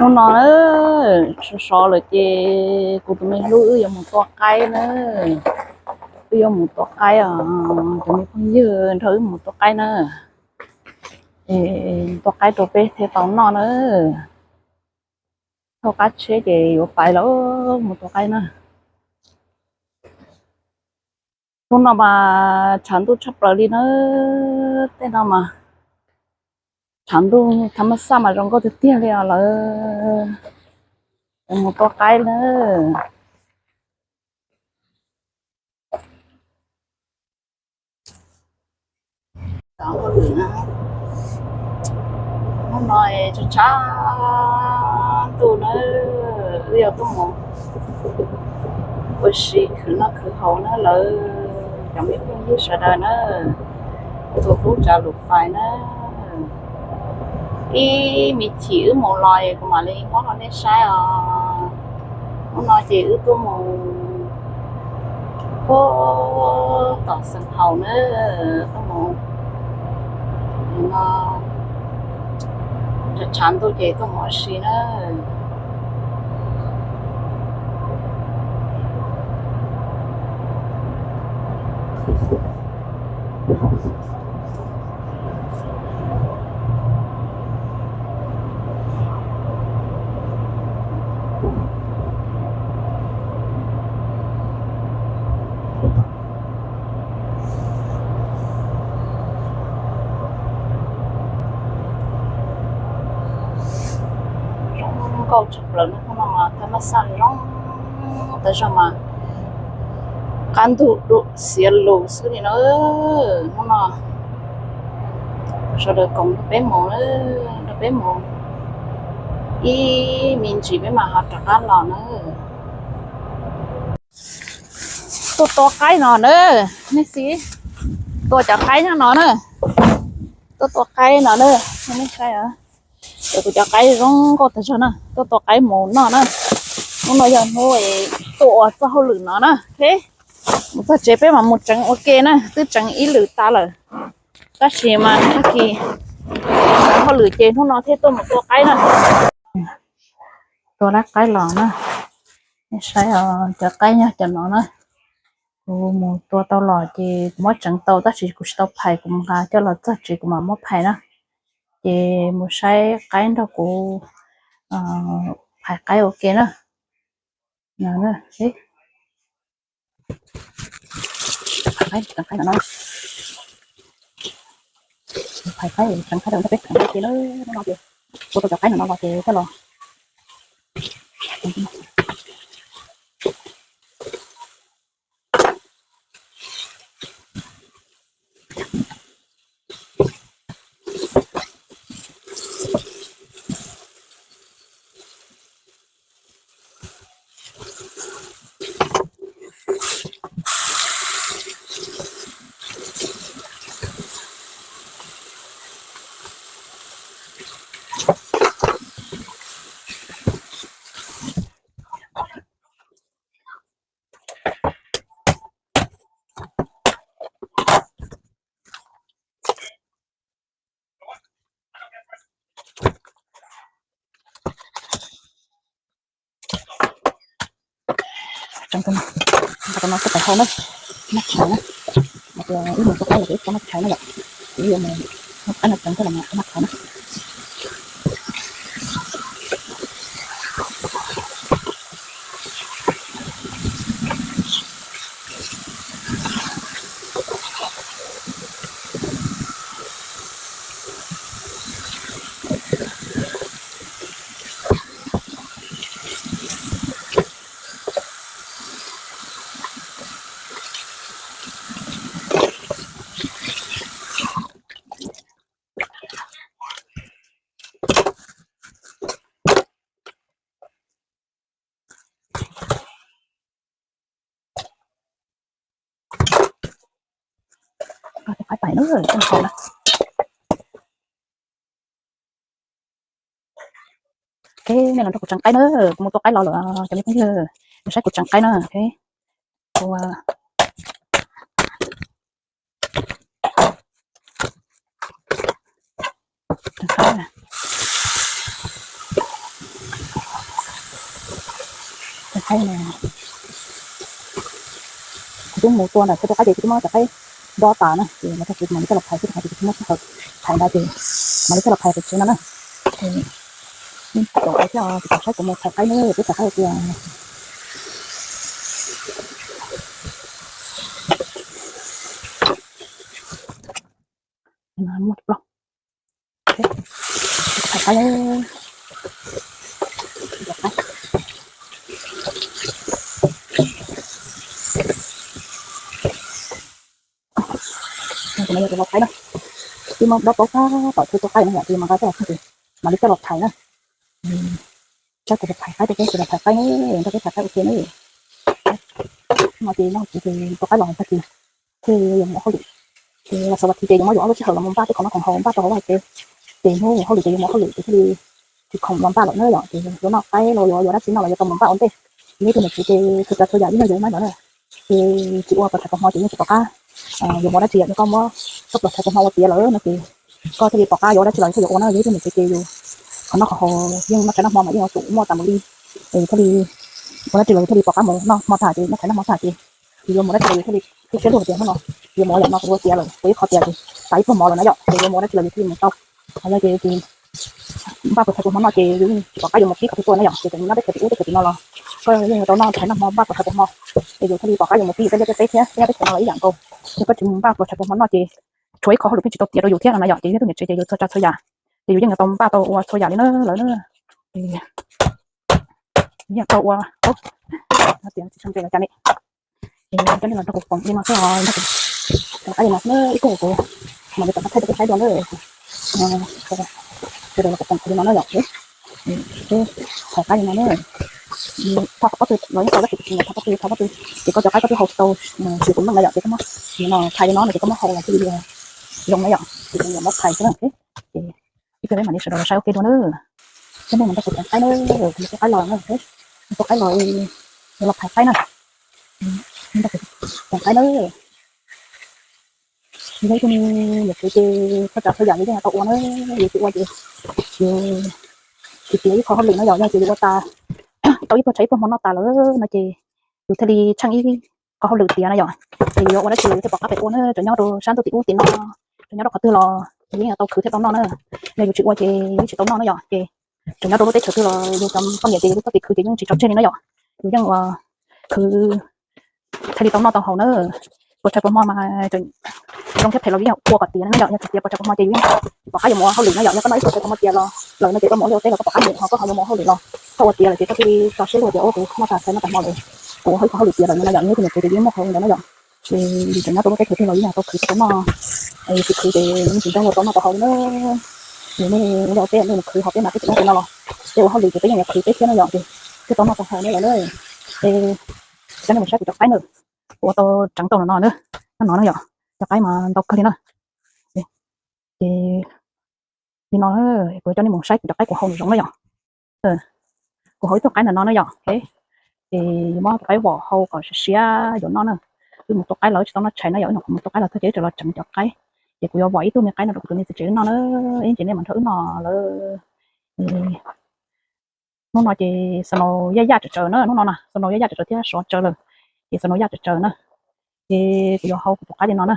Hnub no na, sov sov lawm ces kuv tus me hlub wb yuav mus tua qaib na. Wb yuav mus tua qaib os, cov me phooj ywg nrog wb mus tua qaib na. Tua qaib rau peb thiaj tau noj na. Thauj qab tsheb ces yuav pais lawm, mus tua qaib na. Hnub no mas tshav ntuj tshaj plaws li na. Tej no mas tshav ntuj thab mab xaj mas zoo nkauj tiag tiag li os lawm. Mus tua qaib na. Hnub no tshav tshav ntuj na, wb yuav tuaj mus ua si khwv noj khwv haus na lawm, cov me phooj ywg sawv daws na, tus hlub tsav lus fais na. Ib me chim wb mus los es kuv mam li muab rau nej saib os. Hnub no ces wb tuaj mus puag tom Xeev Haus na, tuaj mus no, tshav ntuj ces tuaj mus ua si na. Zoo nkauj tshaj plaws na, hnub no mas thaj mab xaj zoo tas zog mas qab ntug dua xiav lus xwb li na. Hnub no sawv daws koom nrog peb mus, nrog peb mus ib me ntsis peb mam ho rov qab los na. Tuaj tua qaib no na, nej xib, tua cov qaib nyob no na, tuaj tua qaib no na, nej saib, kuv cov qaib zoo nkauj tas zog na, tuaj tua qaib mus noj na. Hnub no yog hnub tuaj ua txoj hauj lwm no na. Mus txog tsev peb mam mus tseev ua ke na, twb tseev ib lwm tas lawm, tab sis mas tag kis hauj lwm ces hnub no thiaj tuaj mus tua qaib na. Tua lab qaib los na, nej saib os, cov qaib nyob cov no na. Kuv mus tua tau los ces kuv muab tseev tau tab sis kuv tsis tau phais, kuv mus nqa coj los txog tsev kuv mam muab phais na. Ces mus saib qaib nrog kuv phais qaib ua ke na. Phais qaib, tseev qaib no na. Phais qaib, tseev qaib rau peb tseev ua ke na. Hnub no ces tua tau cov qaib no los ces coj los Tseev tus no, tus no xwb pais hau na, noj tshais na. Hais tias wb mus tua qaib los ces wb tsis tau noj tshais na yom, ces wb yuav mus muab qaib no tseev coj los mus noj tshais na. Cov qaib pais na, coj mus phais na. Ok, nej los nrog kuv tseev qaib na, kuv mus tua qaib los lawm cov me phooj ywg, mus saib kuv tseev qaib na. Ok, kuv tseev qaib. Kuv twb mus tua ntawm chaw tua qaib ces kuv twb muab cov qaib dob tas na, ces los tag kis mam li coj los phais xwb, rau qhov tias kuv tsis muaj sij hawm phais ntawd ces mam li coj los phais pem tsev no na. Ces nej caum kuv thiab, ces saib kuv mus phais qaib na, peb phais qaib tias muaj ploj. Phais qaib, kuv no yog tus lau qaib na, twb muab dob paub sab tom chaw tua qaib no yom, ces mas nqa coj los tag kis mam li coj los phais na. Saib kuv phais qaib rau peb, kuv los phais qaib na, nrog peb phais qaib ua ke na. No ces no kuv ces tua qaib los tag kis thiaj yuav mus ua hauj lwm, ces los xaus vas thiv ces yuav muab yus ob lub sij hawm los mus npaj tej khoom noj khoom haus npaj rau hauv vaj tsev, ces hnub ua hauj lwm ces yuav mus ua hauj lwm ces thiaj li tsis khoom los npaj lawm na yom, ces yuav noj qaib los yuav yuav dab tsi noj los yuav tau mus npaj ua ntej. Yus ib tug niam tsev ces txhua tsav txhua yam yeej yog yus ua maiv ntawd na, ces tsis ua puas thaum puas hmo ces yeej tsis pom qab yuav mus ua dab tsi yom, yog koj muab koj puas thaum puas hmo ua tiav lawm no ces koj thiaj li pom qab yuav ua dab tsi los yuav thiaj yuav ua na. Yus ib tug niam tsev ces yus khoom noj khoom haus yeej noj tshav noj hmo mas yeej yuav tsum muaj tas mus li, es thiaj li ua dab tsi los yus thiaj li pom qab mus noj hmo tag ces noj tshav noj hmo tag ces yus yuav mus dab tsi los yus thiaj li thiaj siab lug tias hnub no yuav mus ua yam no kuv ua tiav lawm, kuv ib qho tiav ces tas ib pluag mov lawm na yom, ces yuav mus dab tsi los yus thiaj li mus tau. Yog ces npaj puas thaum puas hmo noj ces yus yeej tsis pom qab yuav mus pib qhov twg tuaj na yom, ces tseem nyob teb chaws tim ub teb chaws tim no los koj yeej yuav tau noj tshav noj hmo npaj puas thaum puas hmo, ces yus thiaj li pom qab yuav mus pib peb liaj peb teb thiab peb nyob teb chaws no los ib yam nkaus. Yog koj tsis mus npaj puas thaum puas hmo noj ces tshuav ib qho hauj lwm pheej tsis tau tiav rau yus thiab no na yom, ces yus yog ib tug niam tsev ces yus txhua tsav txhua yam ces yus yeej yuav tau npaj tau ua txhua yam li na lawm na. Yeej tau ua, tias tsis tshaj ntshe los cas ne. Ces coj nej los nrog kuv koom li no xwb os, cov qaib li no xwb na, ib pliag kuv mam li rov qab thaij rau peb saib dua na. Sawv daws los koom kuv li no na yom. Phais qaib li no na, thauj qab twg los yeej tau tab sis kuv tsis nyiam thauj qab twg, thauj qab twg ces koj cov qaib koj twb hau tsis tau, xyuas kuv meej na yom, ces koj muab hau los thiaj li zoo na yom, ces kuv tsis nyiam muab phais xwb na. Ces ib pliag peb mam li sawv daws los saib ua ke dua na. Coj nej mus nrog kuv teev qaib na, kuv mus tua qaib los na, mus tua qaib los, los phais qaib na, nrog kuv teev qaib na. Yus yog ib tug niam tsev ces txhua tsav txhua yam yus yeej tau ua na, yus tsis ua ces yus tsis tiav ib qho hauj lwm no yom, yog ces yus ua tas tau ib pluag tshav ib pluag hmo noj tas lawm no ces yus thiaj li tsheej ib qho hauj lwm tiav na yom. Ces yus yuav ua dab tsi los yus thiaj pom qab pem ua na, tseem nyob rau sab ntuj tim ub tim no, tseem nyob rau qhov twg los yus yeej tau khwv thiaj tau noj na. Yog yus tsis ua ces yus yeej tsis tau noj na yom. Ces tseem nyob rau lub teb chaws twg los yus cov poj niam ces yus lub txoj kev khwv ces yeej tsis tso tseg li na yom. Yus yeej ua khwv thiaj li tau noj tau haus na. Puas tshav puas hmo mas zoo thiab phem los yus yeej ua kom tiav na yom. Yog tsis tiav puas tshav puas hmo ces yus yeej pom qab yuav mus ua hauj lwm na yom. Yog koj noj ib puas tshav puas hmo tiav los lawm no ces koj mus ua liaj ua teb los koj pom qab mus, ho koj ho yuav mus ua hauj lwm los koj ua tiav lawm ces koj thiaj li tso siab lug tias ua kuv noj tas txhais noj tas hmo lawm, kuv ua ib qho hauj lwm tiav lawm no na yom. Yus ib tug niam tsev ces yus yeej muaj qhov ntawd na yom. Ces yus tseem nyob rau lub teb chaws twg los yus yeej tau khwv thiaj tau noj, yus tsis khwv ces yus tsis nco ua tau noj tau haus li na. Yus ua liaj ua teb nej mus khwv ho peb mas peb tseem nyob tim no los peb ua hauj lwm ces peb yeej yuav khwv peb thiab na yom, ces thiaj tau noj tau haus na yom na. Ces coj nej mus saib kuv cov qaib na, kuv ua tau tseev tau no no na, no no na yom, cov qaib mas ntau kawg li na. Ces li no kuv coj nej mus saib kuv cov qaib kuv hau nws zoov na yom. Kuv hau ib tug qaib ntawm no na yom, ces yus muab tus qaib vom hau kom siav siav yuav noj na. Wb mus tua qaib los wb tsis tau noj tshais na yom, wb nyuam qhuav mus tua qaib los tag ces wb tseem los tseev cov qaib. Ces kuv yuav vom ib tug me qaib no rau kuv tus me txiv tsev wb noj na, ib ntsis nej mam nrog wb noj lawm. Hnub no ces snow yaj yaj tsawv tsawv na, hnub no na snow yaj yaj tsawv tsawv thiab sov tsawv lawm, ces snow yaj tsawv tsawv na. Ces kuv yuav hau kuv tus qaib li no na.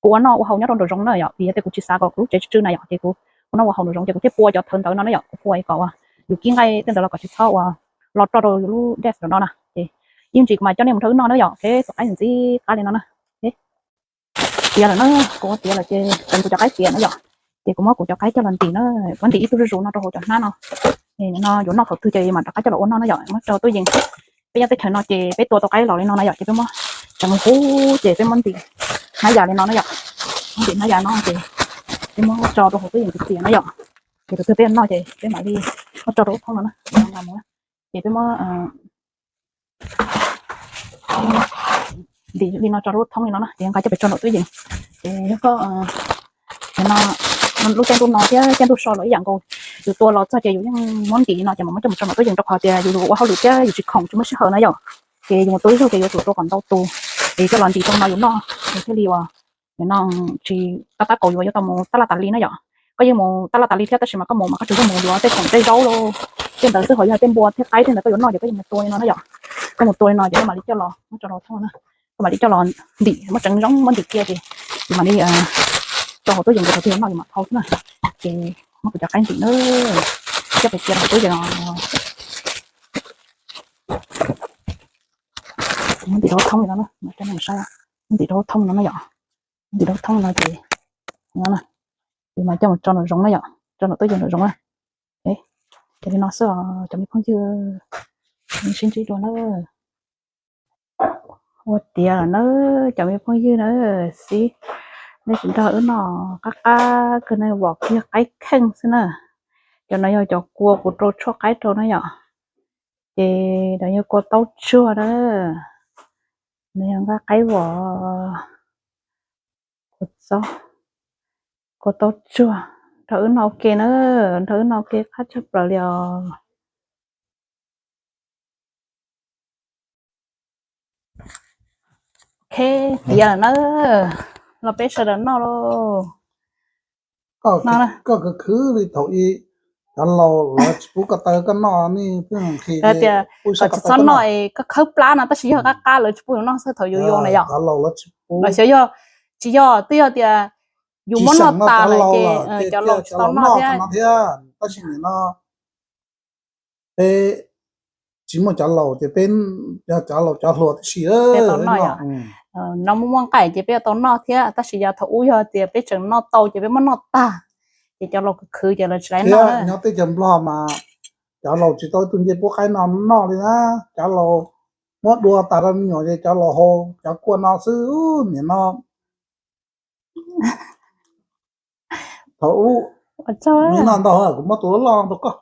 Kuv ua noj ua haus nyob rau nraum zoov na yom, vim yog tias kuv tsis xav kom kuv lub tsev tsw tsw na yom, ces kuv ua noj ua haus nraum zoov ces kuv thiaj pua cov thawv ntawd no na yom, kuv pua kom yus kib nqaij tej ntawd los kom tsis txhob ua los roj rau yus lub desk no na. Ces ib ntsis kuv mam coj nej mus nrog wb noj na yom, tus qaib ntxim qab li no na. Tiav lawm na, kuv ua tiav lawm ces tseem kuv cov qaib tiav na yom, ces kuv muab kuv cov qaib coj los ntim na, muab ntim ib tug zuj zus no rau hauv cov hnab no. No yuav noj thaum twg ces mam rov qab coj los ua noj na yom, muab tso tub yees. Peb nyob teb chaws no ces peb tua tau qaib los li no na yom, ces peb muab tseem huv huv ces peb muab ntim hnab yas li no na yom, muab ntim hnab yas no ces peb muab tso rau hauv tub yees txias txias na yom, ces thaum twg peb noj ces peb mam li muab tso rau lub thoob no na. Ces peb muab ntim li no tso rau lub thoob li no na, ces nqa coj pem tso nraum tub yees. Ces yog koj no, lub caij ntuj no thiab caij ntuj so los ib yam nkaus, yus tua los txog ces yus yeej muab ntim li no ces mam muab coj mus tso nraum tub yees rau qhov tias yus ua hauj lwm thiab yus tsis khoom tsis muaj sij hawm na yom. Ces yus mus tua ib zaug ces yuav tsum tua kom ntau tus, ces coj los ntim rau no yus noj, yus thiaj li ua no tsis tab tab kaum yus yuav tau mus tab laj tas li na yom. Koj yeej mus tab laj tas li thiab tab sis mas koj mus mas koj tsuas yog mus yuav tej khoom tej zaub los Tej ntawd xwb ho yog tej npua thiab qaib tej ntawd koj yuav noj ces koj yuav mus tua li no na yom. Koj mus tua li no ces koj mam li coj los muab tso rau thoob na. Koj mam li coj los ntim, muab tseev zoo muab ntim kiag ces mam li tso hauv tuab yees ces thaum twg yuav noj ces mam thau xwb na. Ces muab kuv cov qaib ntim na, coj pem cia rau hauv tuab yees. Ntim rau thoob li no na, coj nej mus saib. Ntim rau thoob no na yom. Ntim rau thoob no ces, ces mam coj mus tso nraum zoov na yom, tso nraum tuab yees nraum zoov na. Ces li no xwb os cov me phooj ywg, sib ntsib dua na. Ua tiav lawm na cov me phooj ywg na, xib, nej tsis nrog wb noj qab qab kawg na, vom kiag qaib kheej xwb na. Cov no yog cov kua kuv rau tshuaj qaib rau na yom. Ces no yog kua taub tsuag na, no yog nqaij qaib vom, kua txob, kua taub tsuag, nrog wb noj ua ke na, nrog wb noj ua ke qab tshaj plaws li os. Ok, tiav lawm na, los peb sawv daws noj lauj. Koj khwv khwv li thaum ub, cov laus lawv tsis pub koj taw koj noj nej pheej nqhis tias kom tsis txhob noj es koj khawb plab no, tab sis yog qab qab lawv tsis pub yus noj xwb thaum yus yuav na yom. Los xyov yog, tsis yog, twb yog tias yus muab noj tas lawm ces cov laus tsis tau noj thiab. Tab sis nim no peb tsis muaj cov laus ces peb yog cov laus cov hluas tib si tau noj yom. No muaj muaj nqaij ces peb yuav tau noj thiab, tab sis yog thaum ub yog tias peb tseem noj tau ces peb muab noj tag, ces cov laus khwv khwv ces lawv tsis laib noj. Nyob teb chaws Nplog mas cov laus tsis tau ib tug ncej puab qaib no noj li na. Cov laus muab dua tas rau me nyuam ces cov laus haus cov kua no xwb. Nim no thaum ub noj ntau, kuv muab tus loj loj rau koj.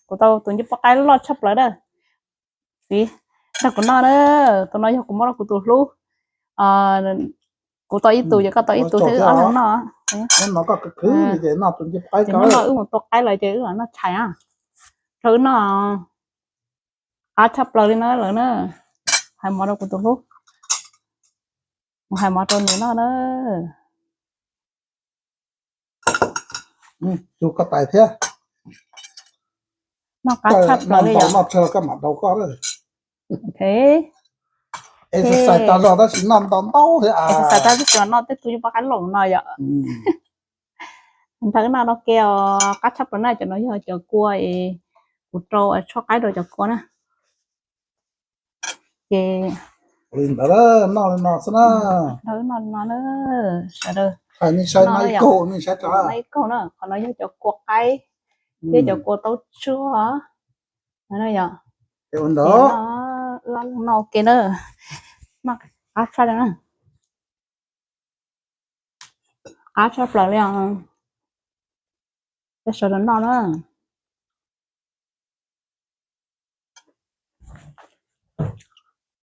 Kuv tau tus ncej puab qaib loj tshaj plaws na. Txiv, nrog kuv noj na, tus no yog kuv muab rau kuv tus hlub. Kuv tau ib tug ces koj tau ib tug thiab, wb ob leeg noj. Ces hnub no wb mus tua qaib lawm ces wb los noj tshais na. Rau wb noj qab tshaj plaws li na lawm na. Hais mov rau kuv tus hlub, mus hais mov rau nws noj na. Tus koj tais thiab. Noj qab tshaj plaws li yom. Noj tsawg los koj mam daus koj. Es xais tas zog tab sis noj ntau ntau thiab. Xais tas zog tab sis noj tej tug ncej puab qaib loj no yom. Nrog wb noj ua ke os, qab tshaj plaws na. Cov no yog cov kua es kuv rau tshuaj qaib rau cov kua na. Ces li ntawd, noj li no xwb na. Nrog wb noj li no na, sawv daws. Hais nej saib, noj ib kaug, nej saib, noj ib kaug na. Qhov no yog cov kua qaib thiab cov kua taub tsuag. Yog, noj ua ke na. Noj qab tshaj na. Qab tshaj plaws li os. Peb sawv daws noj na.